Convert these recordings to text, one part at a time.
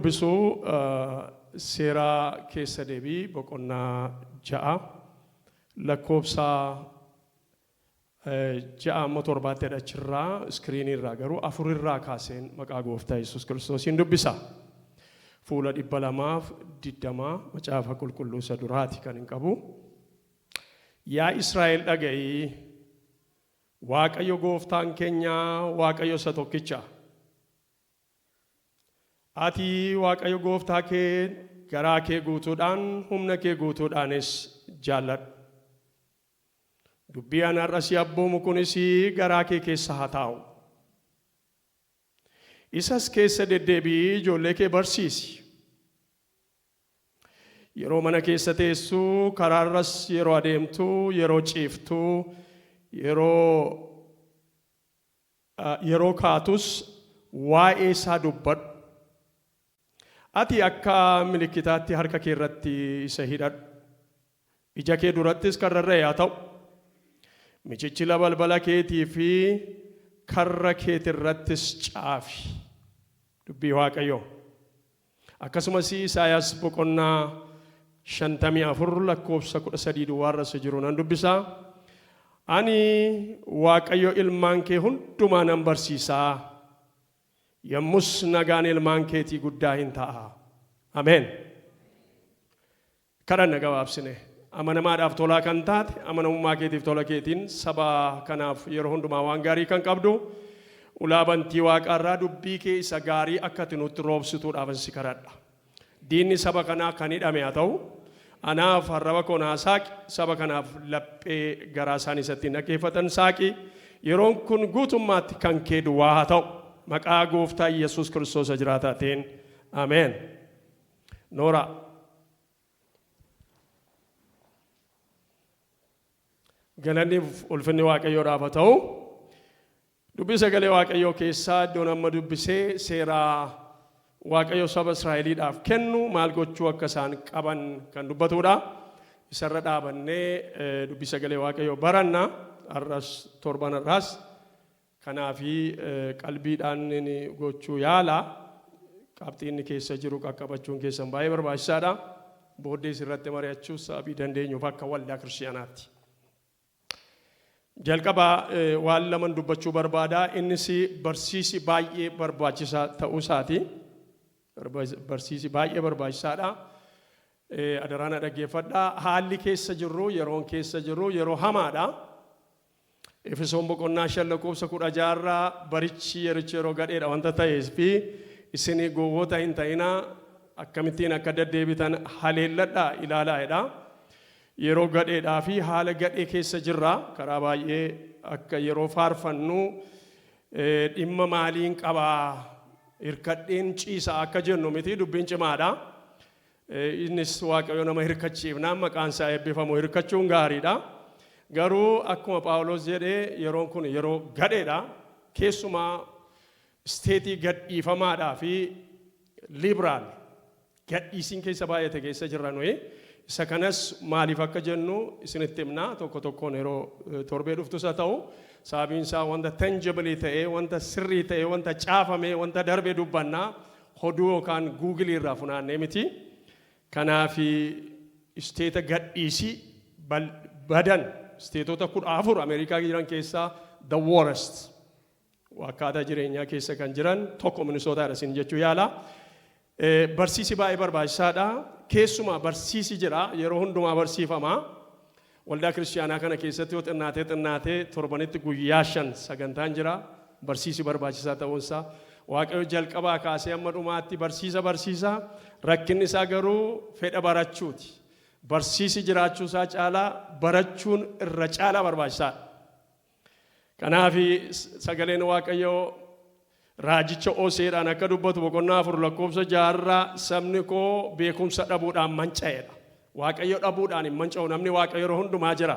Dubbisu Seera Keessa Deebii boqonnaa 6 lakkoofsa 6 amma torbaatti achirraa iskiriinii irraa garuu afur irraa kaaseen maqaa gooftaa Yesuus Kiristoosiin dubbisa. Fuula 220 macaafa qulqulluu isa duraati kan hin qabu. Yaa Israa'el dhaga'i, Waaqayyo gooftaan keenya Waaqayyo isa tokkicha. Ati Waaqayyo gooftaa kee garaa kee guutuudhaan, humna kee guutuudhaanis jaalladhu. Dubbii ani har'a si abboomu kunis garaa kee keessa haa taa'u. Isas keessa deddeebi'ii ijoollee kee barsiisi. Yeroo mana keessa teessu, karaarras yeroo adeemtu, yeroo ciiftu, yeroo kaatus waa'ee isaa dubbadhu. Ati akka milikkitaatti harka kee irratti isa hidhadhu. Ija kee durattis kan rarra'e haa ta'u. Michichila balbala keetii fi karra keetirrattis caafi. Dubbii Waaqayyoo. Akkasumas Isaayaas boqonnaa 54 lakkoofsa 13 duwwaarra isa jiru nan dubbisa. Ani Waaqayyo ilmaan kee hundumaa nan barsiisa, yommus nagaan ilmaan keetii guddaa hin ta'a. Ameen. Kadhanna gabaabsine. Amanamaadhaaf tolaa kan taate, amanamummaa keetiif tola keetiin saba kanaaf yeroo hundumaa waan gaarii kan qabdu, ulaa bantii waaqaarraa dubbii kee isa gaarii akka ati nutti roobsituudhaafan si kadhadha. Diinni saba kanaa kan hidhame haa ta'u, anaaf arraba koo naa saaqi, saba kanaaf laphee garaa isaanii isa ittiin dhaggeeffatan saaqi. Yeroon kun guutummaatti kan kee duwwaa haa ta'u. Maqaa Gooftaa Yesuus Kiristoos isa jiraataatiin. Ameen. Nooraa. Galanni ulfinni Waaqayyoodhaaf haa ta'u. Dubbii sagalee Waaqayyoo keessaa iddoon amma dubbisee seera Waaqayyo saba Israa'eliidhaaf kennu maal gochuu akka isaan qaban kan dubbatudha. Isarra dhaabannee dubbii sagalee Waaqayyoo baranna. Har'as torban har'aas. Kanaafi qalbiidhaan gochuu yaala. Qabxii inni keessa jiru qaqqabachuun keessan baay'ee barbaachisaadha. Booddees irratti mari'achuus sababii dandeenyuuf akka waldaa kiristiyaanaatti. Jalqaba waan laman dubbachuu barbaada. Innis barsiisi baay'ee barbaachisaa ta'uu isaati. Barsiisi baay'ee barbaachisaadha. Adaraa na dhaggeeffadhaa. Haalli keessa jirru, yeroon keessa jirru yeroo hamaadha. Efesoon boqonnaa 5 lakkoofsa 16 irraa barichi yerichi yeroo gadheedha wanta ta'eef fi isin gowwoota hin ta'inaa akkamittiin akka deddeebitan haleelladhaa ilaalaa jedha. Yeroo gadheedhaa fi haala gadhee keessa jirra. Karaa baay'ee akka yeroo faarfannu dhimma maaliin qabaa hirkadheen ciisa akka jennu miti dubbiin cimaadha. Innis Waaqayyo nama hirkachiifnaan maqaan isaa eebbifamu hirkachuun gaariidha. Garuu akkuma Phaawulos jedhe yeroon kun yeroo gadheedha. Keessumaa isteetii gadhiifamaadhaa fi liberaal gadhiisiin keessa baay'ate keessa jirra nuyi. Isa kanas maaliif akka jennu isinitti himna tokko tokkoon yeroo torbee dhuftus haa ta'u. Sababiin isaa wanta tangible ta'e, wanta sirrii ta'e, wanta caafame, wanta darbe dubbanna. Hoduu yookaan Google irraa funaannee miti. Kanaaf isteeta gadhiisii badan isteetota 14 Ameerikaa jiran keessaa the worst akkaataa jireenyaa keessa kan jiran tokko Minisootaadha isin jechuu yaala. Barsiisi baay'ee barbaachisaadha. Keessumaa barsiisi jira yeroo hundumaa barsiifama. Waldaa kiristiyaanaa kana keessatti yoo xinnaatee xinnaatee torbanitti guyyaa 5 sagantaan jira. Barsiisi barbaachisaa ta'uunsaa. Waaqayyo jalqabaa kaasee hamma dhumaatti barsiisa barsiisa. Rakkinni isaa garuu fedha barachuuti. Barsiisi jiraachuu isaa caalaa barachuun irra caalaa barbaachisaadha. Kanaaf sagaleen Waaqayyoo raajicha Oseedhaan akka dubbatu boqonnaa 4 lakkoofsa 6 sabni koo beekumsa dhabuudhaan manca'edha. Waaqayyo dhabuudhaan hin manca'u namni Waaqayyo yeroo hundumaa jira.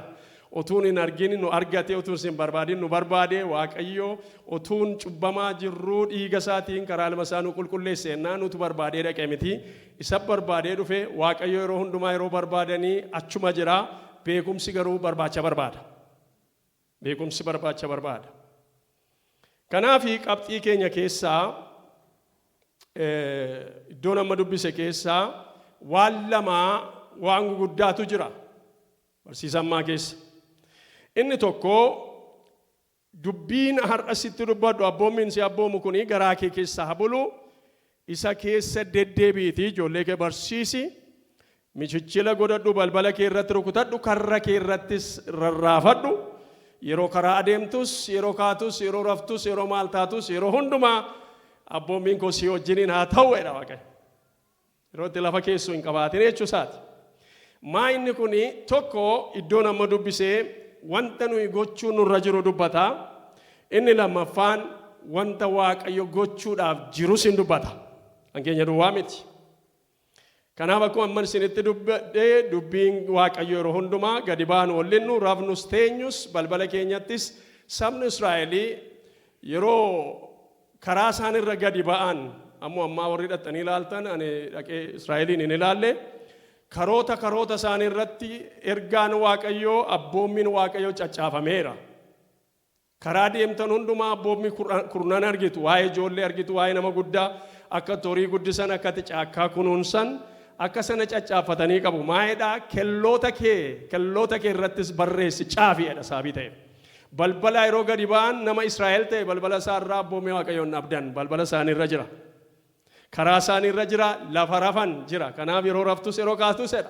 Utuun hin argin nu argate utuun hin barbaadin nu barbaade Waaqayyo utuun cubbamaa jirruu dhiiga isaatiin karaa ilma isaa nu qulqulleesse ennaa nutu barbaadee dhaqe miti. Isa barbaadee dhufe Waaqayyo yeroo hundumaa yeroo barbaadanii achuma jira. Beekumsi garuu barbaacha barbaada. Beekumsi barbaacha barbaada. Kanaaf qabxii keenya keessaa Iddoon amma dubbise keessaa waan lamaa, waan guguddaatu jira barsiisa ammaa keessa. Inni tokko, dubbiin har'a sitti dubbadhu, abboommiin si abboomu kuni garaa kee keessa haa bulu, isa keessa deddeebiitii ijoollee kee barsiisi, michichila godhadhu, balbala kee irratti rukutadhu, karra kee irrattis rarraafadhu, yeroo karaa adeemtus, yeroo kaatus, yeroo raftus, yeroo maal taatus, yeroo hundumaa abboommiin koo si wajjiniin haa ta'u jedha Waaqayyo. Yeroo itti lafa keessu hin qabaatin jechuu isaati. Maa inni kuni tokko iddoon amma dubbisee wanta nuyi gochuu nurra jiru dubbata. Inni lammaffaan wanta Waaqayyo gochuudhaaf jirus hin dubbata. Kan keenya duwwaa miti. Kanaaf akkuma amma isinitti dubbadhee, dubbiin Waaqayyo yeroo hundumaa gadi baanu, hollinnu, rafnus, teenyus, balbala keenyattis, sabni Israa'elii yeroo karaa isaan irra gadi ba'an, ammoo ammaa warri dhaqxanii ilaaltan, ani dhaqee Israa'eliin hin ilaalle, karoota isaanii irratti ergaan Waaqayyoo, abboommiin Waaqayyoo caccaafameera. Karaa deemtan hundumaa abboommii kurnan argitu, waa'ee ijoollee argitu, waa'ee nama guddaa, akka horii guddisan, akka itti caakkaa kunuunsan, akka sana caccaaffatanii qabu. Maa'eedhaa kelloota kee irrattis barreessi, caafi jedha saabii ta'e. Balbala yeroo gadi ba'an, nama Israa'el ta'e balbala isaa irraa abboommii Waaqayyoon dhabdan, balbala isaanii irra jira. Karaa isaanii irra jira, lafa rafan jira. Kanaaf yeroo raftus, yeroo kaatus jedha.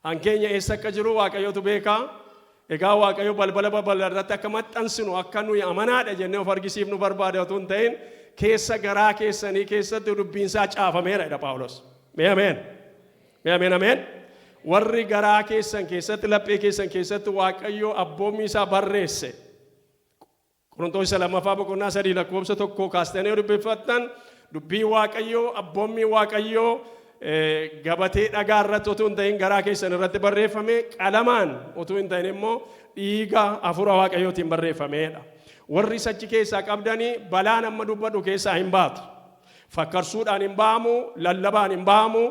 Hankeenya eessa akka jiru Waaqayyotu beekaa. Egaa Waaqayyo balbala balbala irratti akka maxxansinu, akka nuyi amanaadha jennee of argisiifnu barbaada otoo hin ta'in, keessa garaa keessanii keessatti dubbiinsaa caafameera jedha Phaawulos. Mee ameen. Mee ameen ameen. Warri garaa keessan keessatti, laphee keessan keessatti Waaqayyo abboommii isaa barreesse. Qorontoos isa lammaffaa boqonnaa 3 lakkoofsa 1 kaastanii yoo dubbifattan, dubbii Waaqayyoo, abboommii Waaqayyoo gabatee dhagaa irratti otoo hin ta'in garaa keessan irratti barreeffame, qalamaan otoo hin ta'in immoo dhiiga hafuura Waaqayyootiin barreeffameedha. Warri sachi keessaa qabdanii balaan amma dubbadhu keessaa hin baatu. Fakkarsuudhaan hin ba'amu, lallabaan hin ba'amu,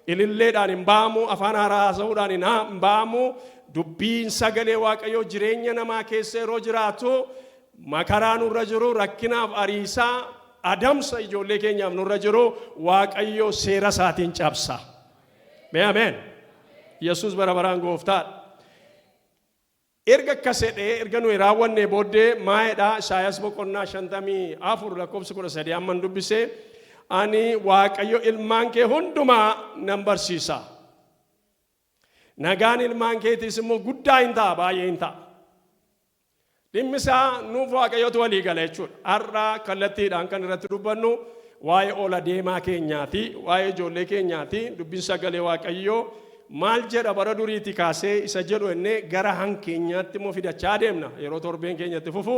ililleedhaan hin ba'amu, afaan haaraa haasa'uudhaan hin ba'amu. Dubbiin sagalee Waaqayyoo jireenya namaa keessa yeroo jiraatu, makaraa nurra jiru, rakkinaaf ariisaa, adamsa ijoollee keenyaaf nurra jiru Waaqayyo seera isaatiin cabsa. Mee ameen. Yesuus bara baraan gooftaadha. Erga akkas jedhee, erga nuyi raawwannee booddee maa'eedha? Isaayaas boqonnaa 54 lakkoofsa 13 amman dubbisee, ani Waaqayyo ilmaan kee hundumaa nan barsiisa. Nagaan ilmaan keetiis immoo guddaa hin ta'a, baay'ee hin ta'a. Dhimmi isaa nuuf Waaqayyotu walii gala jechuudha. Har'a kallattiidhaan kan irratti dubbannu waa'ee ola deemaa keenyaati, waa'ee ijoollee keenyaati. Dubbiin sagalee Waaqayyoo maal jedha bara duriitii kaasee isa jedhu innee gara hankeenyaatti immoo fidachaa deemna. Yeroo torbeen keenyatti fufu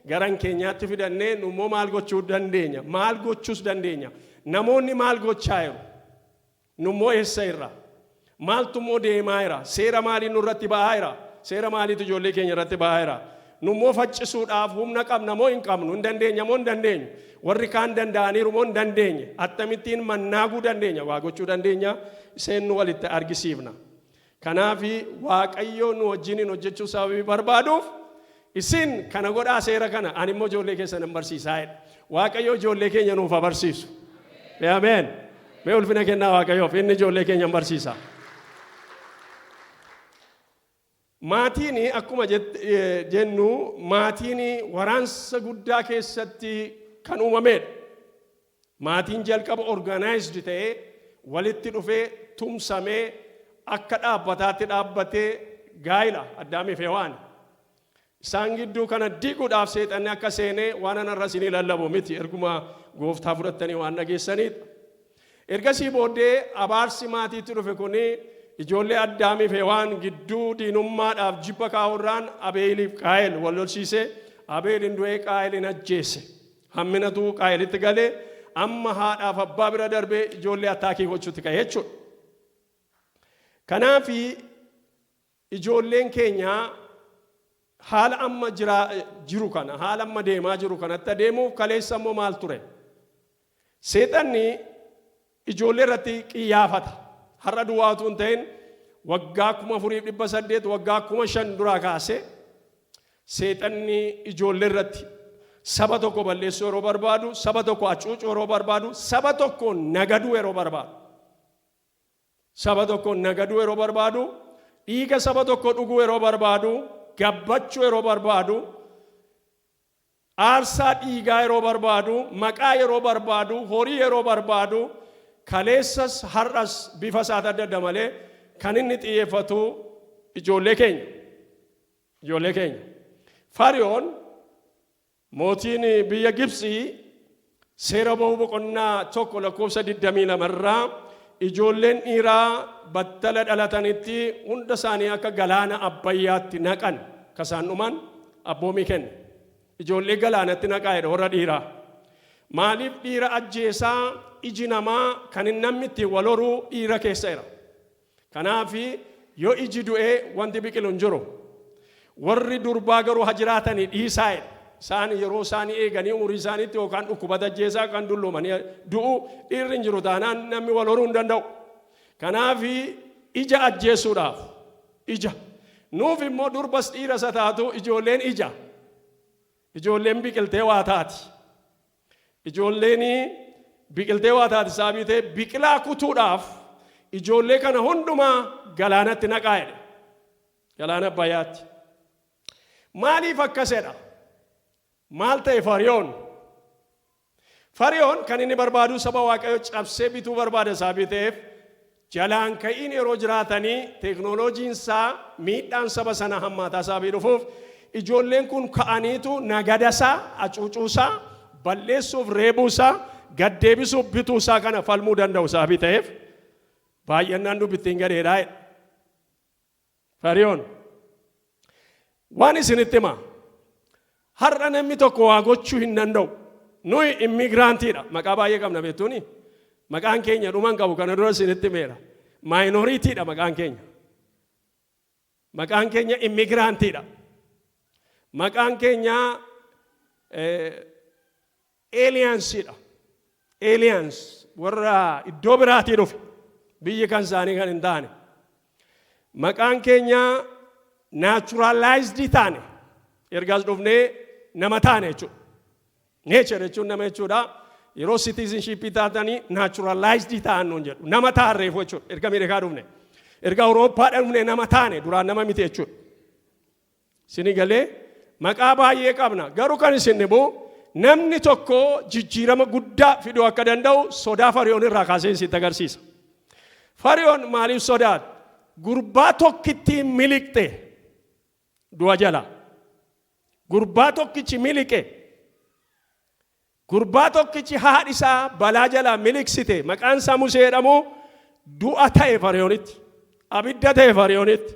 gara hankeenyaatti fidannee, nu immoo maal gochuu dandeenya? Maal gochuus dandeenya? Namoonni maal gochaa jiru? Nu immoo eessa irra? Maaltu immoo deemaa jira? Seera maalii nurratti ba'aa jira? Seera maaliitu ijoollee keenya irratti ba'aa jira? Nu immoo faccisuudhaaf humna qabna moo hin qabnu? Hin dandeenya moo hin dandeenyu? Warri kaan danda'aniiru moo hin dandeenye? Akkamittiin mannaaguu dandeenya? Waa gochuu dandeenya? Iseen nu walitti argisiifna. Kanaaf Waaqayyo nu wajjiniin hojjechuu sababii barbaaduuf, isin kana godhaa, seera kana, ani immoo ijoollee keessan hin barsiisaa jedha. Waaqayyo ijoollee keenya nuuf haa barsiisu. Mee ameen. Mee ulfina kennaa Waaqayyoof, inni ijoollee keenya hin barsiisa. Maatiin akkuma jennu, maatiin waraansa guddaa keessatti kan uumamedha. Maatiin jalqaba organized ta'ee walitti dhufee tumsamee akka dhaabbataatti dhaabbatee gaa'ila Addaamiif Hewaan. Isaan gidduu kana diiguudhaaf seexanni akka seenee waan anarra isinii lallabu miti, erguma gooftaa fudhattanii waan dhageessanidha. Ergasii booddee abaarsi maatiitti dhufe kuni ijoollee Addaamiif Hewaan gidduu diinummaadhaaf jibba kaa'urraan Abeeliif Qaayel wal lolsiise. Abeel hin du'ee, Qaayel hin ajjeese. Hamminatu Qaayelitti galee amma haadhaaf abbaa bira darbee ijoollee attack gochuutti ka'e jechuudha. Kanaaf ijoolleen keenya haala amma jiru kana, haala amma deemaa jiru kanatti adeemuuf, kaleessa immoo maal ture? Seexanni ijoollee irratti qiyyaafata. Har'a duwwaa utuu hin ta'in waggaa 4800, waggaa 5000 duraa kaasee seexanni ijoollee irratti Saba tokko balleessuu yeroo barbaadu, saba tokko hacuucuu yeroo barbaadu, saba tokko nagaduu yeroo barbaadu. Saba tokko nagaduu yeroo barbaadu, dhiiga saba tokko dhuguu yeroo barbaadu, gabbachuu yeroo barbaadu, aarsaa dhiigaa yeroo barbaadu, maqaa yeroo barbaadu, horii yeroo barbaadu, kaleessas har'as bifa isaati adda adda malee kan inni xiyyeeffatu ijoollee keenya. Ijoollee keenya. Fariyoon mootiin biyya Gibxii Seera Ba'uu boqonnaa 1 lakkoofsa 22 irraa ijoolleen dhiiraa battala dhalatanitti hunda isaanii akka galaana Abbayyaatti naqan kasaan dhuman abboomii kenne. Ijoollee galaanatti naqaa jedhe warra dhiiraa. Maaliif dhiira ajjeesaa? Iji namaa kan hin namni ittiin wal horuu dhiira keessa jira. Kanaaf yoo iji du'ee wanti biqilu hin jiru. Warri durbaa garuu ha jiraatanii dhiisaa jedhe. Isaan yeroo isaanii eeganii umurii isaaniitti yookaan dhukkubata ajjeesaa kan dulloomanii du'u. Dhiirri hin jiru taanaan namni wal horuu hin danda'u. Kanaaf ija ajjeesuudhaaf ija. Nuuf immoo durbas dhiira isa taatu ijoolleen ija. Ijoolleen biqiltee waa taati. Ijoolleen biqiltee waa taati sababii ta'e biqilaa kutuudhaaf ijoollee kana hundumaa galaanatti naqaa jedhe. Galaana Abbayyaatti. Maaliif akkas jedha? Maal ta'e Fariyoon? Fariyoon kan inni barbaadu saba Waaqayyo cabsee bituu barbaada sababii ta'eef jalaan ka'iin yeroo jiraatanii teeknooloojiin isaa miidhaan saba sana hammaataa sababii dhufuuf ijoolleen kun ka'aniitu nagadasaa, hacuucuusaa, balleessuuf reebuusaa, gaddeebisuuf bituusaa kana falmuu danda'u sababii ta'eef baay'annaan dubbittiin gadeedhaa jedha. Fariyoon. Waan isinitti hima. Har'a namni tokko waa gochuu hin danda'u. Nuyi immigrantiidha. Maqaa baay'ee qabna beektuuni. Maqaan keenya dhuman qabu, kana dura isinitti himeera. Minorityiidha maqaan keenya. Maqaan keenya immigrantiidha. Maqaan keenya aliensiidha. Aliens, warra iddoo biraatii dhufe. Biyyi kan isaanii kan hin taane. Maqaan keenya naturalized taane. Ergaas dhufnee nama taane jechuudha. Nature jechuun nama jechuudha. Yeroo citizenship taatanii naturalized ta'an nuun jedhu. Nama taarreefu jechuudha. Erga Ameerikaa dhufne. Erga Awurooppaa dhufne nama taane, duraan nama miti jechuudha. Sini galee maqaa baay'ee qabna. Garuu kan isin dhibu namni tokko jijjiirama guddaa fiduu akka danda'u sodaa Fariyoon irraa kaasee isitti agarsiisa. Fariyoon maaliif sodaata? Gurbaa tokkittiin miliqxe du'a jala. Gurbaa tokkichi miliqe. Gurbaa tokkichi haadhi isaa balaa jalaa miliqsite maqaan isaa Musee jedhamu du'a ta'e Fariyoonitti. Abidda ta'e Fariyoonitti.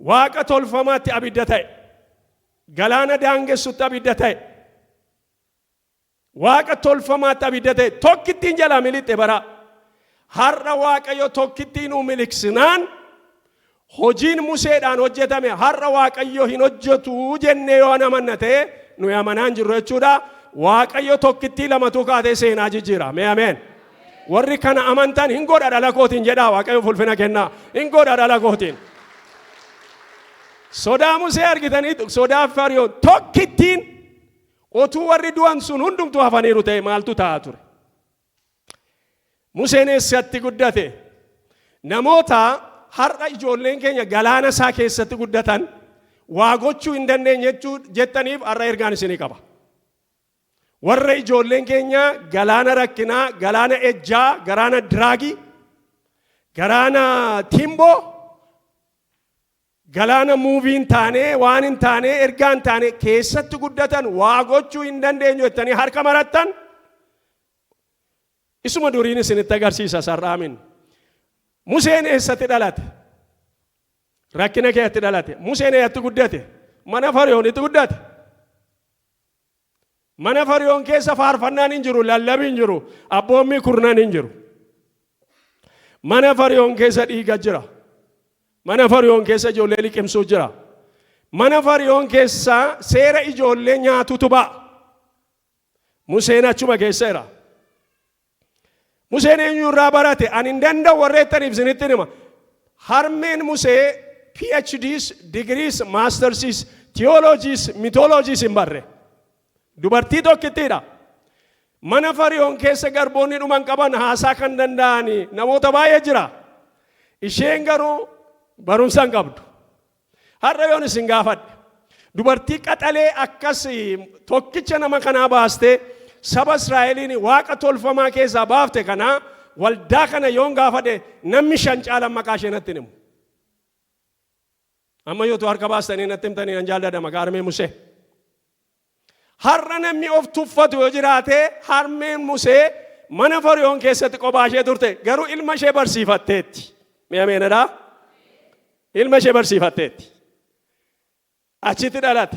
Waaqa tolfamaatti abidda ta'e. Galaana daangessutti abidda ta'e. Waaqa tolfamaatti abidda ta'e. Tokkittiin jalaa miliqxe bara. Har'a Waaqayyo tokkittiin nu miliqsinaan hojiin Museedhaan hojjetame har'a Waaqayyo hin hojjetu jennee yoo amanna ta'e nuyi amanaa hin jirru jechuudha. Waaqayyo tokkittii lamatu kaatee seenaa jijjiira. Mee ameen. Warri kana amantan hin godha dhala kootiin jedhaa, Waaqayyo fulfina kennaa. Hin godha dhala kootiin. Sodaa Musee argitanii, sodaa Fariyoon tokkittiin otuu warri du'an sun hundumtuu hafaniiru ta'e maaltu ta'a ture? Museen eessatti guddate? Namoota har'a ijoolleen keenya galaana isaa keessatti guddatan waa gochuu hin dandeenye jettaniif har'a ergaan isinii qaba. Warra ijoolleen keenya galaana rakkinaa, galaana ejjaa, galaana drugii, galaana timboo, galaana movie hin taane, waan hin taane, ergaa hin taane keessatti guddatan waa gochuu hin dandeenyu jettanii harka marattan isuma duriin isinitti agarsiisa sarraamin. Museen eessatti dhalate? Rakkina keessatti dhalate. Museen eessatti guddate? Mana Fariyoonitti guddate. Mana Fariyoon keessa faarfannaan hin jiru, lallabi hin jiru, abboommii kurnan hin jiru. Mana Fariyoon keessa dhiiga jira. Mana Fariyoon keessa ijoollee liqimsuu jira. Mana Fariyoon keessa seera ijoollee nyaatutu ba'a. Museen achuma keessa jira. Museen eenyu irraa barate? Ani hin danda'u warreettaniif isinitti hima. Harmeen Musee PhDs, degrees, mastersiis, theologies, mythologies hin barre. Dubartii tokkittiidha. Mana Fariyoon keessa garboonni dhuman qaban haasaa kan danda'ani namoota baay'ee jira. Isheen garuu barumsa hin qabdu. Har'a yoon isin gaafadhe, dubartii qaxalee akkas tokkicha nama kanaa baastee saba Israa'eliin waaqa tolfamaa keessaa baafte kanaa, waldaa kana yoon gaafadhe, namni shan caalan maqaa ishee natti himu. Amma yootu harka baastanii natti himtanii nan jaalladha maqaa harmee Musee. Har'a namni of tuffatu yoo jiraate, harmeen Musee mana Fariyoon keessatti kophaa ishee turte, garuu ilma ishee barsiifatteetti. Mi'a meenadhaa? Ilma ishee barsiifatteetti. Achitti dhalate.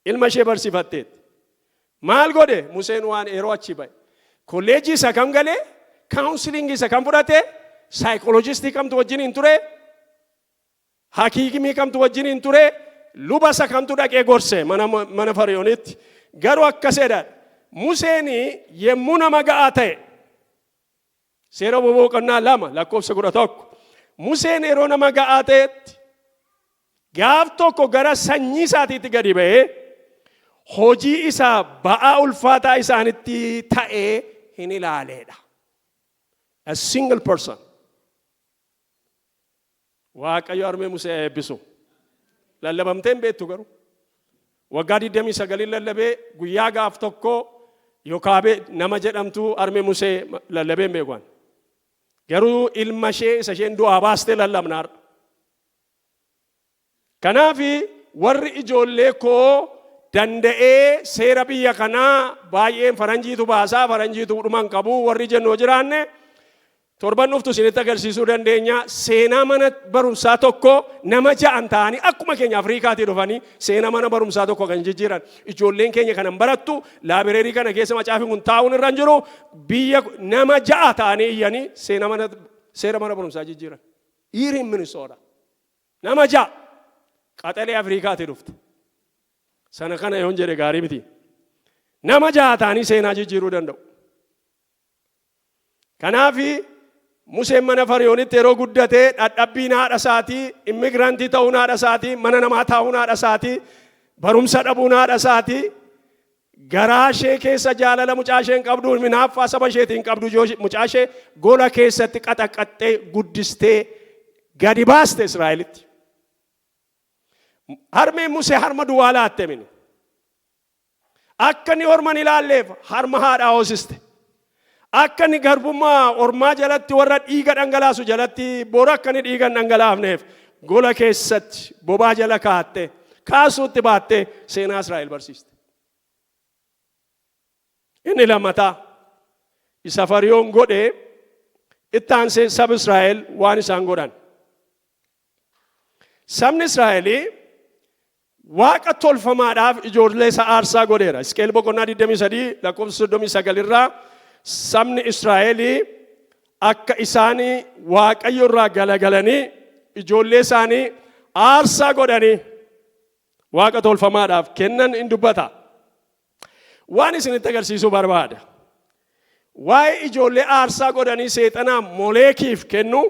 Ilma ishee barsiifatteetti. Maal godhe Museen waan yeroo achi ba'e? Kolleejjii isa kam galee? Counselingii isa kam fudhate? Psychologistii kamtu wajjin hin ture? Hakiimii kamtu wajjin hin ture? Luba isa kamtu dhaqee gorse mana Fariyoonitti? Garuu akkasedha. Museen yemmuu nama ga'aa ta'e, Seera Boqonnaa 2 lakkoofsa 11. Museen yeroo nama ga'aa ta'etti gaaf tokko gara sanyii isaatiitti gadi ba'ee hojii isaa ba'aa ulfaataa isaanitti ta'ee hin ilaaleedha. A single person. Waaqayyo harmee Musee eebbisu. Lallabamtee hin beektu garuu. Waggaa 29 lallabee guyyaa gaaf tokko Yokaabee nama jedhamtu harmee Musee lallabee hin beeku. Garuu ilma ishee isa isheen du'aa baastee lallabna har'a. Kanaaf warri ijoollee koo danda'ee seera biyya kanaa baay'een faranjiitu baasaa, faranjiitu dhuman qabu warri jennu jiraanne, torban dhuftu isinitti agarsiisuu dandeenya. Seenaa mana barumsaa tokko nama ja'an ta'anii akkuma keenya Afriikaatii dhufanii seenaa mana barumsaa tokko kan jijjiiran. Ijoolleen keenya kanan barattu, library kana keessa macaafi kun taa'uun irra hin jiru, biyya nama ja'a ta'anii iyyanii seenaa mana seera mana barumsaa jijjiiran. Iiriin Minisoodha. Nama ja'a qaxalee Afriikaatii dhufte. Sana kana yoon jedhe gaarii miti. Nama ja'a ta'anii seenaa jijjiiruu danda'u. Kanaafi Museen mana Fariyoonitti yeroo guddate dhadhabbiin haadha isaatii, immigrantii ta'uun haadha isaatii, mana namaa taa'uun haadha isaatii, barumsa dhabuun haadha isaatii, garaa ishee keessa jaalala mucaa isheen qabdu, minaaffaa saba isheetiin qabdu, mucaa ishee gola keessatti qaxaqaxxee guddistee gadi baaste Israa'elitti. Harmeen Musee harma duwwaa laatte mini. Akka inni orman ilaalleef harma haadhaa hoosiste. Akka inni garbummaa ormaa jalatti, warra dhiiga dhangalaasu jalatti bora akka inni dhiiga hin dhangalaafneef gola keessatti bobaa jala kaatte, kaasuutti baattee seenaa Israa'el barsiiste. Inni lammataa isa Fariyoon godhe, itti aansee saba Israa'el waan isaan godhan. Sabni Israa'elii waaqa tolfamaadhaaf ijoollee isa aarsaa godheera. Hisqeel boqonnaa 23 lakkoofsa 39 irraa sabni Israa'elii akka isaanii Waaqayyo irraa galagalanii ijoollee isaanii aarsaa godhanii waaqa tolfamaadhaaf kennan in dubbata. Waan isinitti agarsiisuu barbaada. Waa'ee ijoollee aarsaa godhanii seexanaa Moleekiif kennu,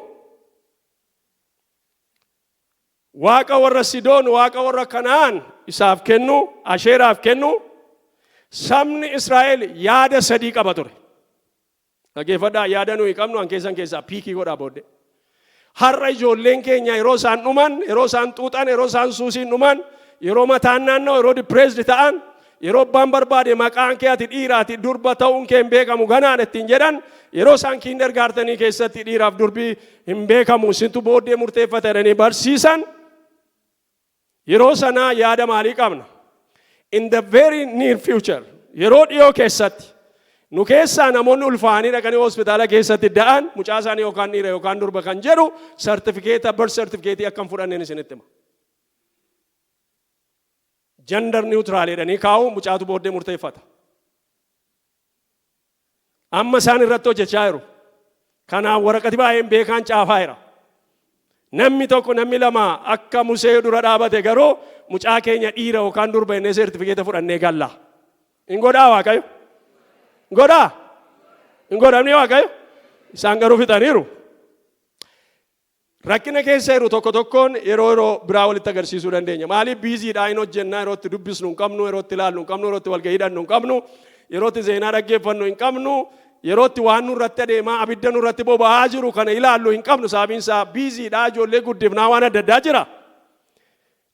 waaqa warra Sidoon, waaqa warra Kanaan isaaf kennu, Asheeraaf kennu, sabni Israa'el yaada sadii qaba ture. Dhaggeeffadhaa, yaada nuyi qabnu an keessan keessaa pick godhaa booddee. Har'a ijoolleen keenya yeroo isaan dhuman, yeroo isaan xuuxan, yeroo isaan suusiin dhuman, yeroo mataan naannoo, yeroo depressed ta'an, yeroo abbaan barbaade maqaan kee ati dhiiraati durba ta'uun kee hin beekamu ganaan ittiin jedhan, yeroo isaan kindergartenii keessatti dhiiraaf durbii hin beekamu, isintu booddee murteeffata jedhanii barsiisan, yeroo sanaa yaada maalii qabna? In the very near future, yeroo dhiyoo keessatti nu keessaa namoonni ulfaanii dhaqanii hospitaala keessatti da'an mucaa isaanii yookaan dhiira yookaan durba kan jedhu sartifikeeta, birth certificate akka hin fudhanneen isinitti hima. Gender neutral jedhanii kaa'u, mucaatu booddee murteeffata. Amma isaan irratti hojjechaa jiru. Kanaaf waraqati baay'een beekaan caafaa jira. Namni tokko, namni lama akka Musee dura dhaabate garuu mucaa keenya dhiira yookaan durba jennee seertifikeeta fudhannee galla. Hin godhaa Waaqayyo? Hin godhaa? Hin godhamni Waaqayyo? Isaan garuu fixaniiru. Rakkina keessa jiru tokko tokkoon yeroo yeroo biraa walitti agarsiisuu dandeenya. Maaliif? Busy dhaa, hin hojjennaa, yeroo itti dubbisnu hin qabnu, yeroo itti ilaallu hin qabnu, yeroo itti walgahii hidhannu hin qabnu, yeroo itti seenaa dhaggeeffannu hin qabnu, yeroo itti waan nurratti adeemaa abidda nurratti boba'aa jiru kana ilaallu hin qabnu. Sababiin isaa busy dhaa, ijoollee guddifnaa, waan adda addaa jira.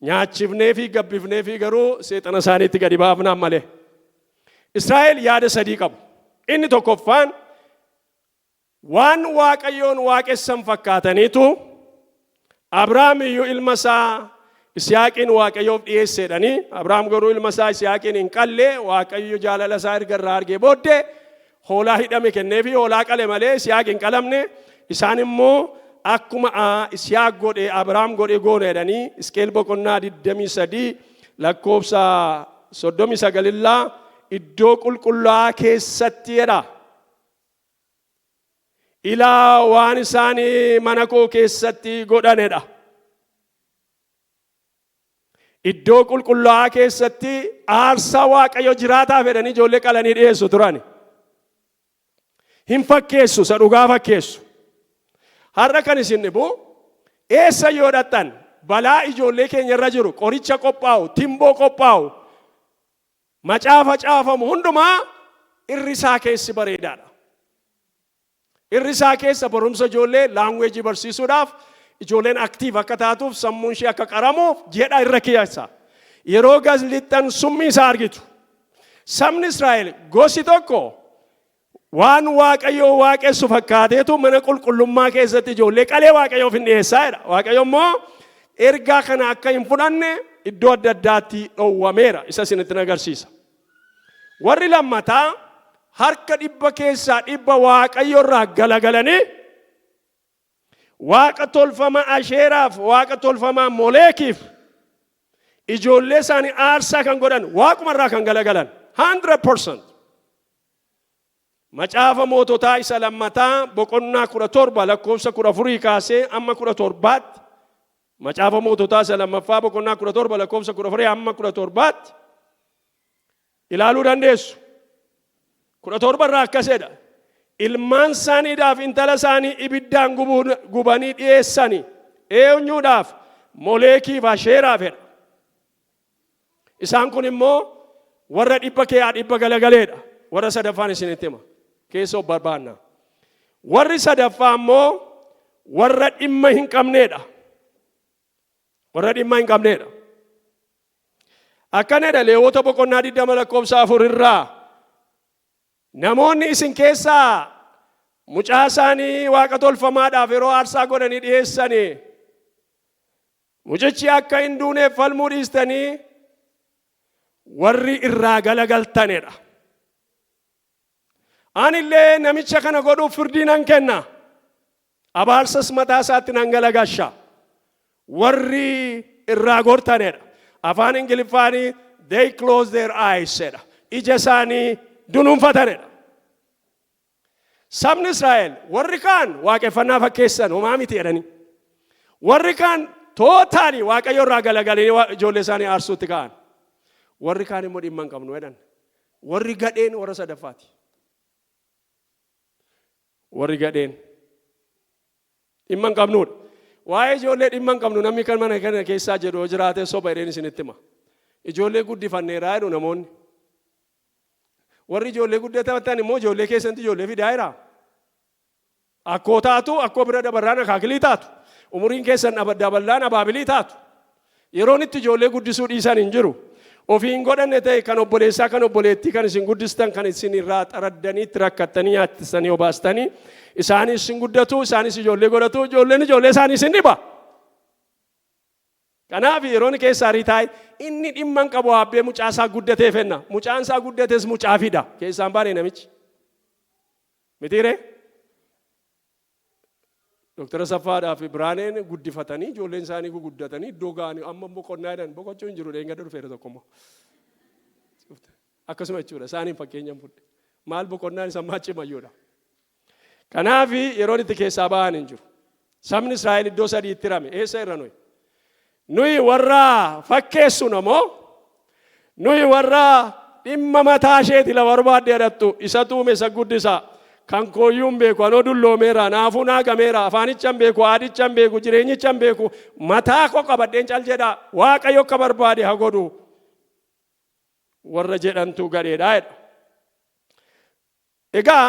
Nyaachifnee fi gabbifnee fi garuu seexana isaaniitti gadi baafnaan malee. Israa'el yaada sadii qabu. Inni tokkoffaan, waan Waaqayyoon waaqessan fakkaataniitu Abrahaam iyyuu ilma isaa Isiyaaqiin Waaqayyoof dhiyeesseedhanii. Abrahaam garuu ilma isaa Isiyaaqiin hin qalle. Waaqayyo jaalala isaa erga irraa argee booddee hoolaa hidhame kenneefi hoolaa qale malee Isiyaaq hin qalamne. Isaan immoo akkuma Isiyaaq godhe, Abrahaam godhe goone jedhanii, Hisqeel boqonnaa 23 lakkoofsa 39 illaa iddoo qulqullaa'aa keessatti jedha. Ilaa waan isaan mana koo keessatti godhanedha. Iddoo qulqullaa'aa keessatti aarsaa Waaqayyo jiraataa fedhanii ijoollee qalanii dhiyeessu turan. Hin fakkeessu, isa dhugaa fakkeessu. Har'a kan isin dhibu, eessa yoo dhaqxan, balaa ijoollee keenya irra jiru, qoricha qophaa'u, timboo qophaa'u, macaafa caafamu hundumaa irri isaa keessi bareedaadha. Irri isaa keessa barumsa ijoollee, language barsiisuudhaaf, ijoolleen active akka taatuuf, sammuun ishee akka qaramuuf jedha irra keessa. Yeroo gaz lixxan summii isaa argitu. Sabni Israa'el gosi tokko waan Waaqayyoo waaqessu fakkaateetu mana qulqullummaa keessatti ijoollee qalee Waaqayyoof hin dhiyeessaa jedha. Waaqayyo immoo ergaa kana akka hin fudhanne iddoo adda addaatti dhowwameera. Isa isinitti agarsiisa. Warri lammataa harka 100% Waaqayyo irraa galagalanii waaqa tolfama Asheeraaf, waaqa tolfamaa Moleekiif ijoollee isaanii aarsaa kan godhan, waaquma irraa kan galagalan 100%. Macaafa Moototaa isa lammataa boqonnaa 17 lakkoofsa 14 kaasee amma 17tti, Macaafa Moototaa isa lammaffaa boqonnaa 17 lakkoofsa 14 amma 17tti ilaaluu dandeessu. 17 irraa akkasidha. Ilmaan isaaniidhaaf intala isaanii ibiddaan gubanii dhiyeessani. Eenyuudhaaf? Moleekiif, Asheeraaf jedha. Isaan kun immoo warra 100% galagaleedha. Warra sadaffaan isinitti hima. Keessa of barbaanna. Warri sadaffaa immoo warra dhimma hin qabneedha. Warra dhimma hin qabneedha. Akkanadha, Leewwota boqonnaa 20 lakkoofsa 4 irraa, namoonni isin keessaa mucaa isaanii waaqa tolfamaadhaaf yeroo aarsaa godhanii dhiyeessanii, mucichi akka hin duuneef falmuu dhiistanii warri irraa galagaltanidha. Ani illee namicha kana godhuuf firdii nan kenna. Abaarsas mataa isaatti nan galagasha. Warri irraa gortanidha. Afaan Ingiliffaanii "they close their eyes" jedha. Ija isaanii dunuunfatanidha. Sabni Israa'el warri kaan waaqeffannaa fakkeessan, homaa miti jedhanii. Warri kaan totally Waaqayyo irraa galagalanii ijoollee isaanii aarsuutti ka'an. Warri kaan immoo dhimma hin qabnu jedhan. Warri gadheen warra sadaffaati. Warri gadheen dhimma hin qabnuudha. Waa'ee ijoollee dhimma hin qabnu namni kan mana kana keessaa jedhu yoo jiraate, soba jedheen isinitti hima. Ijoollee guddifanneeraa jedhu namoonni. Warri ijoollee guddatan immoo ijoollee keessatti ijoollee fidaa jira. Akkoo taatu, akkoo bira dabarraan akaakilii taatu. Umuriin keessan daballaan abaabilii taatu. Yeroon itti ijoollee guddisuu dhiisan hin jiru. Ofii hin godhanne ta'e, kan obboleessaa, kan obboleettii, kan isin guddistan, kan isin irraa xaraddanii itti rakkattanii nyaattistanii obaastanii, isaanis isin guddatu, isaanis ijoollee godhatu, ijoolleen ijoollee isaanii isin dhiba. Kanaaf yeroon keessaa retire inni dhimma hin qabu, abbee mucaa isaa guddatee fenna. Mucaan isaa guddates mucaa fida. Keessaan baane namichi. Mitiiree? Dooktara Saffaadhaa fi Biraaneen guddifatanii, ijoolleen isaanii guguddatanii iddoo ga'anii amma boqonnaa jedhan, boqochuu hin jiru, dheengadda dhufeera tokko immoo. Akkasuma jechuudha, isaaniin fakkeenya fudhe. Maal boqonnaan isa ammaa cimayyuudha. Kanaaf yeroon itti keessaa ba'an hin jiru. Sabni Israa'el iddoo sadiitti hirame. Eessa irra nuyi? Nuyi warra fakkeessu namoo, nuyi warra dhimma mataa isheeti lafa barbaadde jedhattu, isa tuume isa guddisa. Kan kooyyuu hin beeku, anoo dulloomeera, naafuu naa gameera, afaanicha hin beeku, aadicha hin beeku, jireenyicha hin beeku, mataa koo qabadheen cal jedha, Waaqayyo akka barbaade haa godhu warra jedhantu gadheedha jedha. Egaa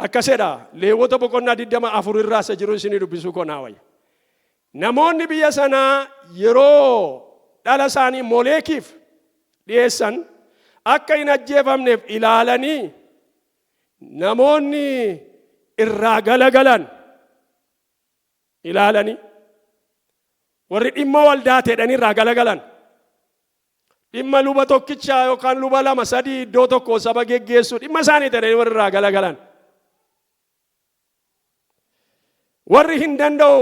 akkas jedha Leewwota boqonnaa 24 irraa isa jiru isinii dubbisuu koo naa wayya. Namoonni biyya sanaa yeroo dhala isaanii Moleekiif dhi'eessan akka hin ajjeefamneef ilaalanii namoonni irraa galagalan ilaalanii warri dhimma waldaa ta'edhanii irraa galagalan dhimma luba tokkichaa yookaan luba lama sadii iddoo tokko saba geggeessuu dhimma isaanii ta'edhanii warri irraa galagalan warri hin danda'u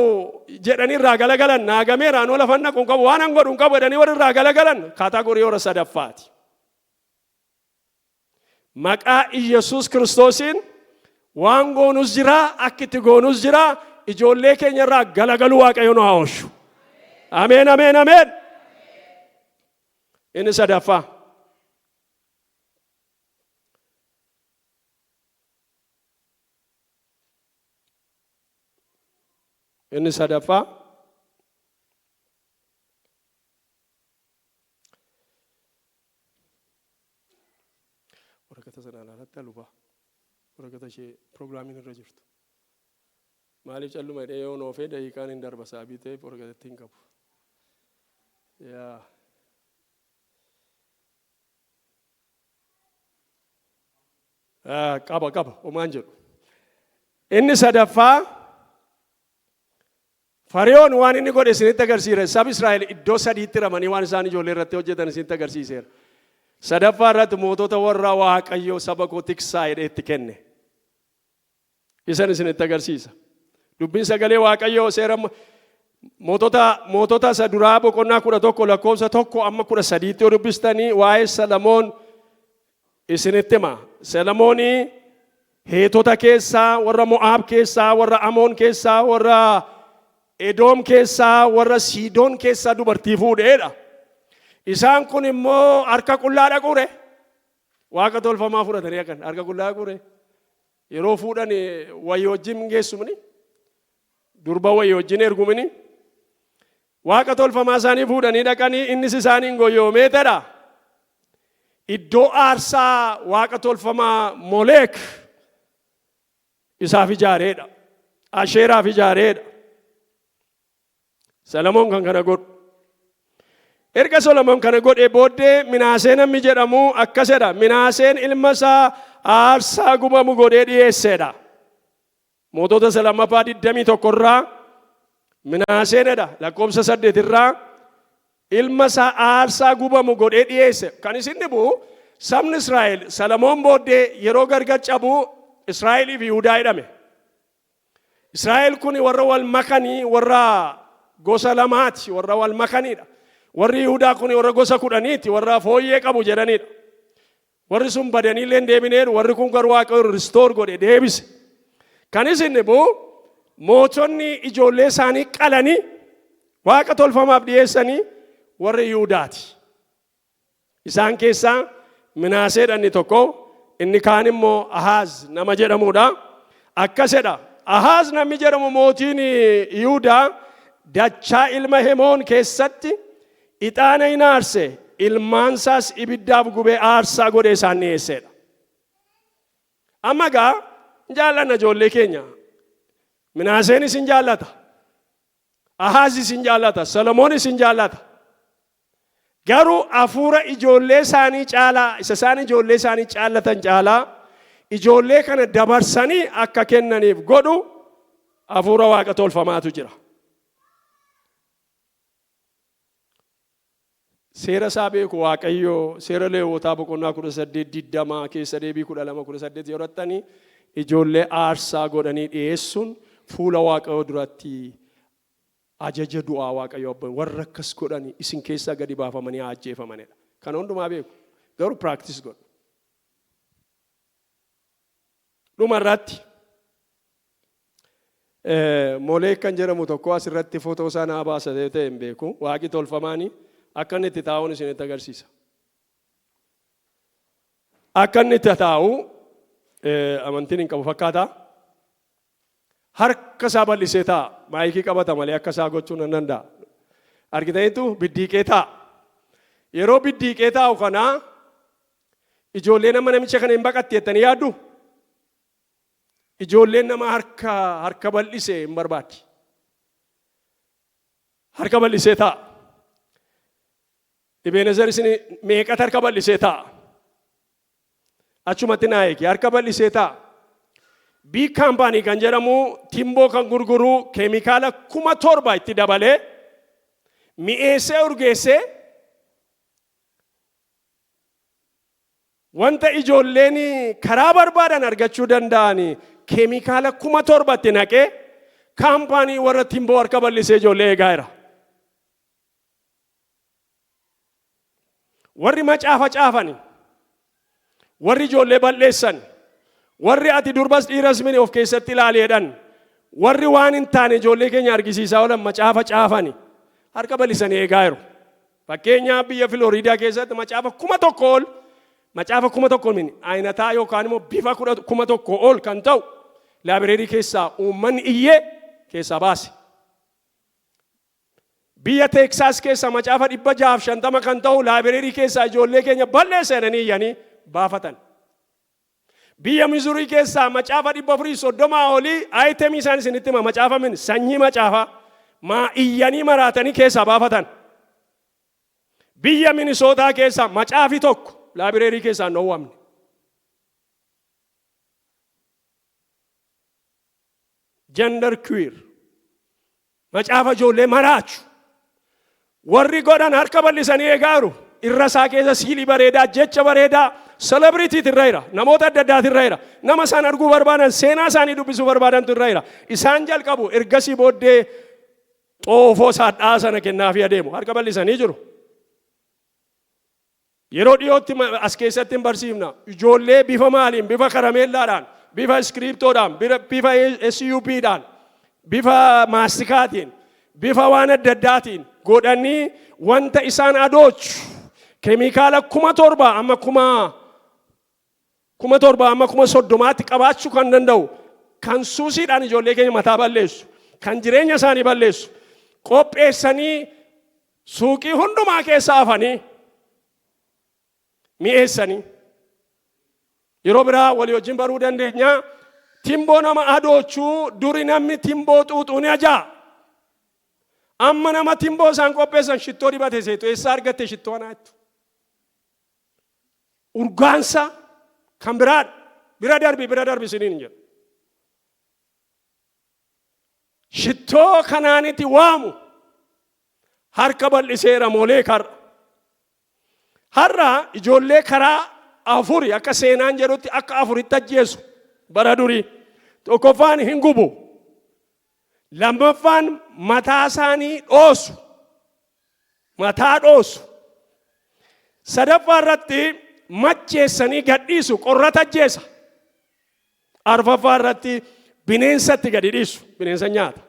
jedhanii irraa galagalan naagameera anoo lafan dhaqu hin qabu waan an godhu hin qabu jedhanii warri irraa galagalan kaataagorii warra sadaffaati. Maqaa Iyyasuus Kiristoosiin waan goonus jira, akki itti goonus jira, ijoollee keenya irraa galagaluu Waaqayyo nu haa oolchu. Ameen, ameen, ameen. Inni sadaffaa. Inni sadaffaa. Waraqata sana ilaalatta luba. Waraqata ishee pirogiraamiin irra jirtu. Maaliif calluma jedhee yoo noofee daqiiqaan hin darba saabii ta'eef waraqatatti hin qabu. Yaa. Qaba qaba homaan jedhu. Inni sadaffaa Fariyoon waan inni godhe isinitti agarsiiseera. Saba Israa'el iddoo sadiitti ramanii waan isaan ijoollee irratti hojjetan isinitti agarsiiseera. Sadaffaa irratti mootota warra Waaqayyo saba koo tiksaa jedhee itti kenne. Isan isinitti agarsiisa. Dubbiin sagalee Waaqayyoo seera mootota mootota isa duraa boqonnaa 11 lakkoofsa 1 amma 13tti yoo dubbistanii waa'ee Salamoon isinitti hima. Salamoonii Heetota keessaa, warra Mo'aab keessaa, warra Amoon keessaa, warra Edoom keessaa, warra Siidoon keessaa dubartii fuudheedha. Isaan kun immoo harka qullaa dhaquure. Waaqa tolfamaa fudhatanii akkan harka qullaa dhaquure. Yeroo fuudhan wayii wajjin geessumni. Durba wayii wajjin ergumini. Waaqa tolfamaa isaanii fuudhanii dhaqanii innis isaaniin goyoomee tedha. Iddoo aarsaa waaqa tolfamaa Moleek isaaf ijaareedha. Asheeraaf ijaareedha. Salamoon kan kana godhu. Erga Solomoon kana godhee booddee Minaasee namni jedhamu akkas jedha. Minaaseen ilma isaa aarsaa gubamu godhee dhiyeesseedha. Mootota isa lammaffaa 21 irraa Minaaseen jedha lakkoofsa 8 irraa ilma isaa aarsaa gubamu godhee dhiyeesse. Kan isin dhibu sabni Israa'el Salamoon booddee yeroo gargar cabu Israa'elii fi Yihudaa jedhame. Israa'el kun warra wal makanii warra gosa lamaati warra wal makaniidha. Warri Yihudaa kun warra gosa kudhaniiti warra fooyyee qabu jedhaniidha. Warri sun badanii illee hin deebineeru, warri kun garuu Waaqayyo ristoor godhe deebise. Kan isin dhibu mootonni ijoollee isaanii qalanii waaqa tolfamaaf dhiyeessanii warra Yihudaati. Isaan keessaa Minaaseedha inni tokko, inni kaan immoo Ahaaz nama jedhamudha. Akkasedha. Ahaaz namni jedhamu mootiin Yihudaa dachaa ilma Hemoon keessatti Ixaana in aarse, ilmaansaas ibiddaaf gubee aarsaa godhee isaan dhi'eesseedha. Amma egaa in jaallanna ijoollee keenya. Minaaseenis in jaallata. Ahaazis in jaallata. Solomoonis in jaallata. Garuu hafuura ijoollee isaanii caalaa, isa isaan ijoollee isaanii jaallatan caalaa, ijoollee kana dabarsanii akka kennaniif godhu hafuura waaqa tolfamaatu jira. Seera isaa beeku Waaqayyo seera Leewwotaa boqonnaa 18 20 keessa deebii 12 18 yoo dhaxxanii ijoollee aarsaa godhanii dhiyeessuun fuula Waaqayyoo duratti ajaja du'aa Waaqayyo abba warra akkas godhani isin keessaa gadi baafamanii haa ajjeefamanidha. Kana hundumaa beeku garuu practice godhu. Dhuma irratti Moleek kan jedhamu tokko asirratti footoo isaa naa baasa yoo ta'e hin beeku. Waaqi tolfamaani akka inni itti taa'uun isinitti agarsiisa. Akka inni itti taa'u amantiin hin qabu fakkaata. Harka isaa bal'isee taa'a. Maayikii qabata malee akka isaa gochuu nan danda'a. Argitaniitu biddiiqee taa'a. Yeroo biddiiqee taa'u kana ijoolleen amma namicha kana hin baqatti jettanii yaaddu? Ijoolleen nama harka bal'ise hin barbaaddi. Harka bal'isee taa'a. Ibeenezer isin meeqatu harka bal'isee taa'a? Achumatti naa eegi. Harka bal'isee taa'a. Big Company kan jedhamu timboo kan gurguru keemikaala 7,000 itti dabalee mi'eessee urgeessee wanta ijoolleen karaa barbaadan argachuu danda'an keemikaala 7,000 itti naqee kaampaanii warra timboo harka bal'isee ijoollee eegaa jira. Warri macaafa caafani, warri ijoollee bal'eessan, warri ati durbas dhiiras mini of keessatti ilaali jedhan, warri waan hin taane ijoollee keenya argisiisaa oolan macaafa caafani harka bal'isanii eegaa jiru. Fakkeenyaaf biyya Filooriidaa keessatti macaafa 1,000 ol, macaafa 1,000 mini ayinataa yookaan immoo bifa 1,000 ol kan ta'u laabireerii keessaa uummanni iyyee keessaa baase. Biyya Teeksaas keessaa macaafa 650 kan ta'u laabireerii keessaa ijoollee keenya balleessa jedhanii iyyanii baafatan. Biyya Mizurii keessaa macaafa 430 olii ayitemii isaan isinitti hima macaafa min sanyii macaafa maa iyyanii maraatanii keessaa baafatan. Biyya Minisootaa keessaa macaafi tokko laabireerii keessaa hin dhoowwamne. Gender queer. Macaafa ijoollee maraachu. Warri godhan harka bal'isanii eegaaru. Irra isaa keessa siilii bareedaa, jecha bareedaa, celebritytu irra jira. Namoota adda addaatu irra jira. Nama isaan arguu barbaadan, seenaa isaanii dubbisuu barbaadantu irra jira. Isaan jalqabu ergasii booddee xoofoo isaa dha'aa sana kennaafii adeemu. Harka bal'isanii jiru. Yeroo dhiyootti as keessatti hin barsiifna. Ijoollee bifa maaliin? Bifa karameellaadhaan, bifa iskiriiptoodhaan, bifa SUPdhaan, bifa maastikaatiin, bifa waan adda addaatiin godhanii wanta isaan adoochu keemikaala 7,000 amma 7,000 amma 30,000tti qabaachuu kan danda'u kan suusiidhaan ijoollee keenya mataa balleessu, kan jireenya isaanii balleessu qopheessanii suuqii hundumaa keessa afanii mi'eessanii yeroo biraa walii wajjin baruu dandeenya. Timboo nama adoochuu duri namni timboo xuuxuu ni ajaa. Amma nama timboo isaan qopheessan shittoo dibate seetu eessaa argatte shittoo anaa jettu. Urgaansa kan biraadha. Bira darbi bira darbi isiniin hin jedhu. Shittoo kanaaniti waamu harka bal'iseera moolee karra. Har'a ijoollee karaa afuri akka seenaan jedhutti akka afuritti ajjeesu bara durii. Tokkoffaan hin gubu. Lammaffaan mataa isaanii dhoosu. Mataa dhoosu. Sadaffaa irratti macheessanii gadhiisu, qorrata ajjeesa. Arfaffaa irratti bineensatti gadi dhiisu, bineensa nyaata.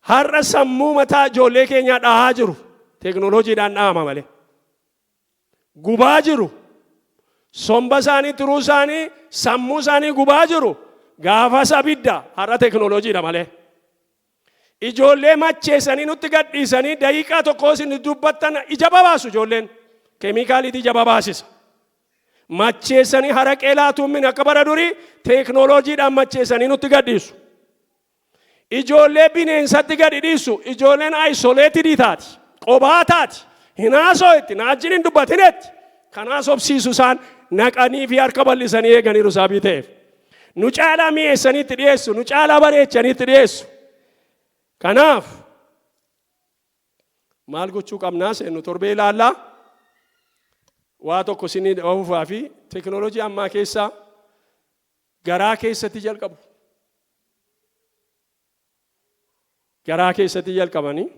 Har'a sammuu mataa ijoollee keenyaa dhahaa jiru. Teeknooloojiidhaan dhahama malee. Gubaa jiru. Somba isaanii, tiruu isaanii, sammuu isaanii gubaa jiru. Gaafas abidda har'a teeknooloojiidha malee. Ijoollee macheessanii nutti gadhiisanii daqiiqaa tokko isin dubbattan ija babaasu ijoolleen. Keemikaaliitu ija babaasisa. Macheessanii haraqee laatuun min akka bara durii teeknooloojiidhaan macheessanii nutti gadhiisu. Ijoollee bineensatti gadi dhiisu. Ijoolleen isolated taati. Qobaa taati. Hin haasoo'etti. Na wajjin hin dubbatinetti. Kan haasofsiisu isaan naqanii fi harka bal'isanii eeganiiru sababii ta'eef. Nu caalaa mi'eessanii itti dhiyeessu. Nu caalaa bareechanii itti dhiyeessu. Kanaaf maal gochuu qabnaa seennu torbee ilaallaa. Waa tokko isinii dhufaa fi teekinooloojii ammaa keessaa garaa keessatti jalqabu. Garaa keessatti jalqabanii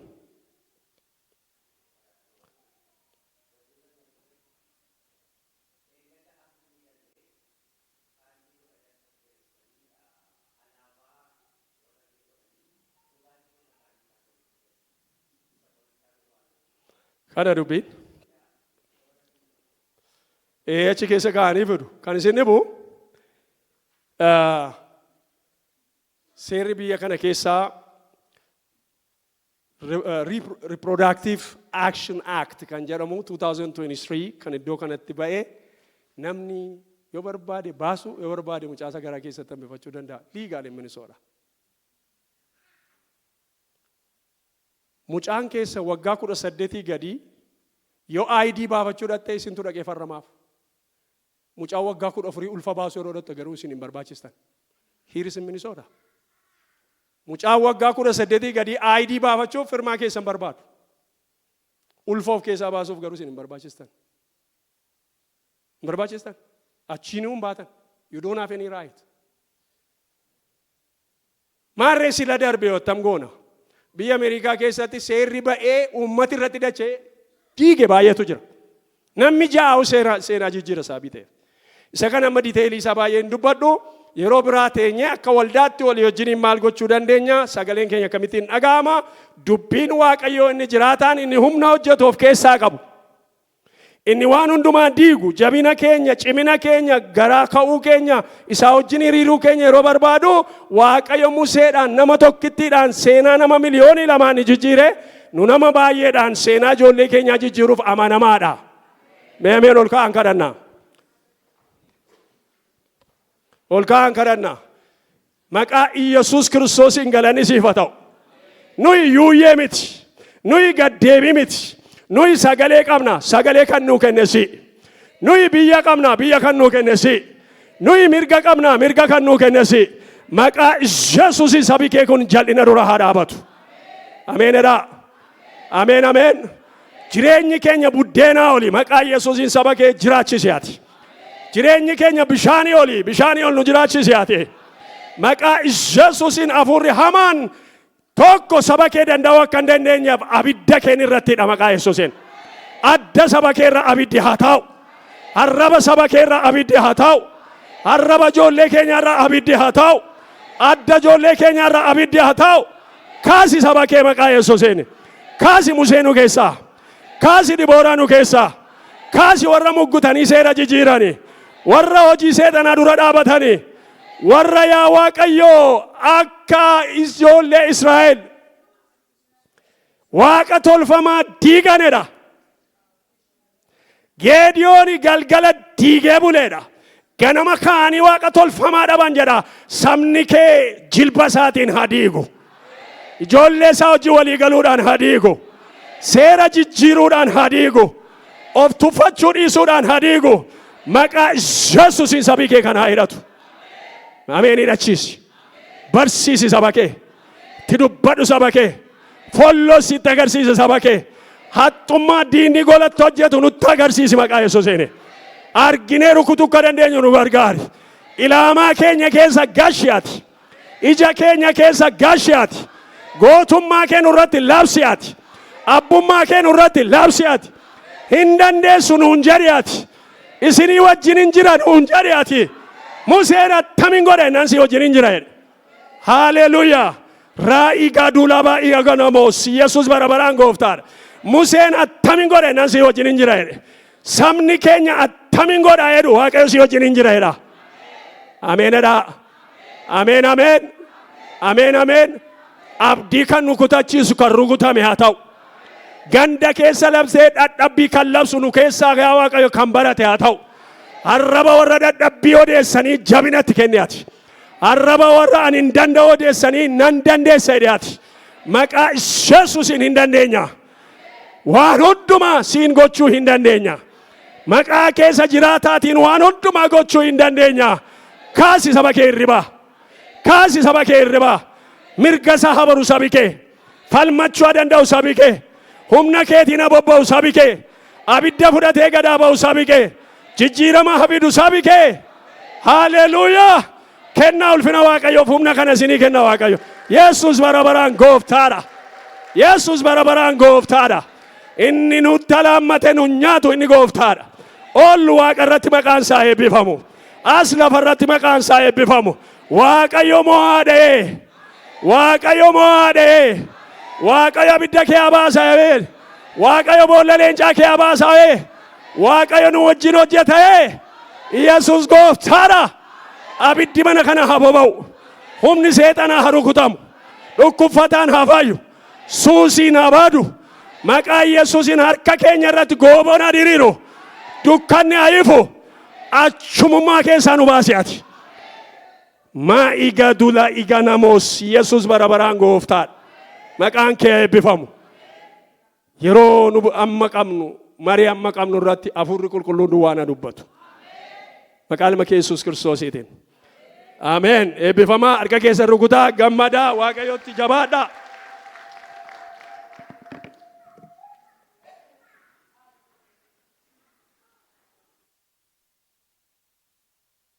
kana dubbiin. Achi keessa kaa'anii fidu. Kan isin dhibu seerri biyya kana keessaa Reproductive Action Act kan jedhamu 2023 kan iddoo kanatti ba'e, namni yoo barbaade baasu, yoo barbaade mucaasa garaa keessatti hambifachuu danda'a. Legal in Minnesota. Mucaan keessa waggaa 18 gadii yoo ID baafachuu dhatte isintu dhaqee farramaaf. Mucaan waggaa 14 ulfa baasuu yeroo dhatte garuu isin hin barbaachistan. Here is in Minnesota. Mucaan waggaa 18 gadii ID baafachuuf firmaa keessan barbaadu. Ulfa of keessaa baasuuf garuu isin hin barbaachistan. Hin barbaachistan. Achiinuu hin baatan. You don't have any right. Maarree sila darbe yoo attam goona? Biyya Ameerikaa keessatti seerri ba'ee uummati irratti dacha'ee diige baay'eetu jira. Namni ja'aa'u seera seenaa jijjiira sababii ta'eef. Isa kana amma diteelii isaa baay'ee hin dubbadhu. Yeroo biraa teenyee akka waldaatti walii wajjiniin maal gochuu dandeenya? Sagaleen keenya akkamittiin dhaga'ama? Dubbiin Waaqayyoo inni jiraataan inni humna hojjetu of keessaa qabu. Inni waan hundumaa diigu, jabina keenya, cimina keenya, garaa ka'uu keenya, isaa wajjin hiriiruu keenya yeroo barbaadu, Waaqayyo Museedhaan nama tokkittiidhaan seenaa nama 2,000,000 ni jijjiire, nu nama baay'eedhaan seenaa ijoollee keenyaa jijjiiruuf amanamaadha. Mee ameen ol ka'aan kadhannaa. Ol ka'aan kadhannaa. Maqaa Iyyasuus Kiristoosiin galanni siif haa ta'u. Nuyi yuuyyee miti. Nuyi gaddeebii miti. Nuyi sagalee qabna. Sagalee kan nuu kenne si. Nuyi biyya qabna. Biyya kan nuu kenne si. Nuyi mirga qabna. Mirga kan nuu kenne si. Maqaa Iyyasuusiin sabi kee kun jal'ina dura haa dhaabatu. Ameen jedhaa. Ameen ameen. Jireenyi keenya buddeenaa oli maqaa Yesuusiin saba kee jiraachisi ati. Jireenyi keenya bishaanii oli, bishaanii ol nu jiraachisi ati. Maqaa Yesuusiin hafuurri hamaan tokko saba kee danda'uu akka hin dandeenyeef abidda keen irrattidha maqaa Yesuusiin. Adda saba kee irra abiddi haa taa'u. Arraba saba kee irra abiddi haa taa'u. Arraba ijoollee keenya irra abiddi haa taa'u. Adda ijoollee keenya irra abiddi haa taa'u. Kaasi saba kee maqaa Yesuusiin. Kaasi Musee nu keessaa. Kaasi Dibooraa nu keessaa. Kaasi warra muggutanii seera jijiirani. Warra hojii seexanaa dura dhaabatani. Warra yaa Waaqayyoo akka ijoollee Israa'el waaqa tolfamaa diiganedha. Geediyooni galgala diigee buleedha. Ganama ka'anii waaqa tolfamaa dhaban jedha. Sabni kee jilba isaatiin haa diigu. Ijoollee isaa hojii walii galuudhaan haa diigu. Seera jijjiiruudhaan haa diigu. Of tuffachuu dhiisuudhaan haa diigu. Maqaa Yesuusiin sabii kee kan haa hidhatu. Ameen hidhachiisi. Barsiisi saba kee. Itti dubbadhu saba kee. Folloo sitti agarsiisa saba kee. Haxxummaa diinni golatti hojjetu nutti agarsiisi maqaa Yesuusiin. Arginee rukutuu akka dandeenyu nu gargaari. Ilaamaa keenya keessa gashi ati. Ija keenya keessa gashi ati. Gootummaa kee nurratti labsi ati. Abbummaa kee nurratti labsi ati. Hin dandeessu nuun jedhi ati. Isinii wajjin hin jira nuun jedhi ati. Museen attamiin godha jennaan si wajjin hin jira jedhe. Haaleluuyaa. Raa'ii gaaduulaa baay'ee aganamoos Yesuus bara baraan gooftaadha. Museen attamiin godha jennaan si wajjin hin jira jedhe. Sabni keenya attamiin godha jedhu Waaqayyo si wajjin hin jira jedha. Ameen jedhaa. Ameen ameen. Ameen ameen. Abdii kan nu kutachiisu kan rukutame haa ta'u. Ganda keessa labsee dhadhabbii kan labsu nu keessaa yaa Waaqayyo kan barate haa ta'u. Arraba warra dadhabbii odeessanii jabinatti kenni ati. Arraba warra ani hin danda'u odeessanii nan dandeessa jedhe ati. Maqaa Yesuusiin hin dandeenya. Waan hundumaa siin gochuu hin dandeenya. Maqaa keessa jiraataatiin waan hundumaa gochuu hin dandeenya. Kaasi saba kee hirribaa. Kaasi saba kee hirribaa. Mirga isaa habaru sabi kee. Falmachuu haa danda'u sabi kee. Humna keetiin haa bobba'u sabi kee. Abidda fudhatee gadaa ba'u sabi kee. Jijjiirama haa fidu sabi kee. Haaleluuyaa. Kennaa ulfina Waaqayyoof humna kana isinii kenna Waaqayyo. Yesuus bara baraan gooftaadha. Yesuus bara baraan gooftaadha. Inni nutti alaammate nu nyaatu inni gooftaadha. Ol waaqa irratti maqaan isaa eebbifamu. As lafa irratti maqaan isaa eebbifamu. Waaqayyo mo'aa dha'ee. Waaqayyo mo'aa dha'ee. Waaqayyo abidda kee abaasa ee. Waaqayyo boolla leencaa kee abaasa ee. Waaqayyo nu wajjin hojjeta. Yesus gooftaadha. Abiddi mana kana haa boba'u. Humni seexanaa haa rukutamu. Dhukkubfataan haa fayyu. Suusiin haa baadu. Maqaa Yesuusiin harka keenya irratti gooboon haa diriiru. Dukkanni haa ifu. Achumummaa keessaa nu baasi ati. Maa iga dula iga namos. Yesus bara baraan gooftaadha. Maqaan kee haa eebbifamu. Yeroo nu amma qabnu, marii amma qabnu irratti Hafuurri Qulqulluun duwwaa na dubbatu. Maqaa ilma kee Yesuus Kiristoosiitiin. Ameen. Eebbifamaa, harka keessan rukutaa, gammadaa, Waaqayyotti jabaadhaa.